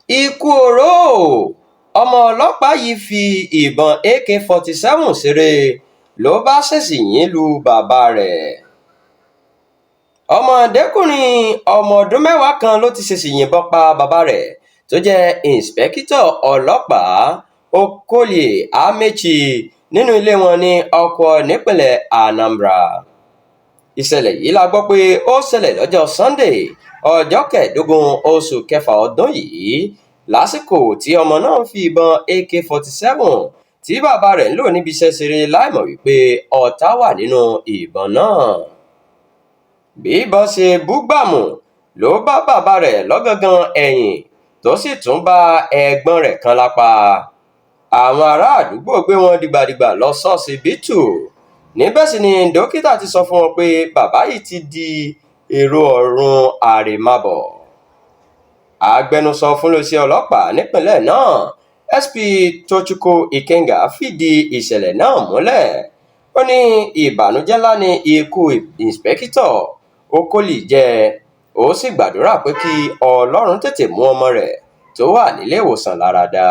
Ikú oró! Ọmọ ọlọ́pàá yìí fi ìbọn ak 47 ṣeré ló bá ṣèèṣì yìn lu bàbá rẹ̀. Ọmọdékùnrin ọmọ ọdún 10 kan ló ti ṣèèṣì yìnbọn pa bàbá rẹ̀ tó jẹ́ ìǹṣìpẹ̀kìtọ́ ọlọ́pàá Okolie Amaechi nínú ilé wọn ní Ọkọ̀ nípìnlẹ̀ Anambra. Ìṣẹ̀lẹ̀ yìí la gbọ́ pé ó ṣẹlẹ̀ lọ́jọ́ Sunday, ọjọ́ 15 oṣù kẹfà ọdún yìí, lásìkò tí ọmọ náà ń fi ìbọn ak 47 tí bàbá rẹ̀ ń lò níbi iṣẹ́ ṣeré láìmọ̀ wípé ọ̀tá wà nínú ìbọn náà. Bí ìbọn ṣe bú gbàmù ló bá bàbá rẹ̀ lọ́gángán ẹ̀yìn, tó sì tún bá ẹ̀gbọ́n rẹ̀ kan lápá. Àwọn ará àdúgbò gbé wọn dìgbàdìgbà lọ ṣọsibítù, níbẹ̀ sì ni dókítà ti sọ fún wọn pé bàbá yìí ti di èrò ọ̀run àrèmábọ̀. Agbẹnusọ fún iléeṣẹ́ ọlọ́pàá nípìnlẹ̀ náà, SP Tochukwu Ikenga, fìdí ìṣẹ̀lẹ̀ náà múlẹ̀. Ó ní ìbànújẹ́ ńlá ní ikú ìǹṣìpẹ̀kìtọ́ Okoli jẹ́, ó sì gbàdúrà pé kí Ọlọ́run tètè mú ọmọ rẹ̀ tó wà níléèwòsàn lára dá.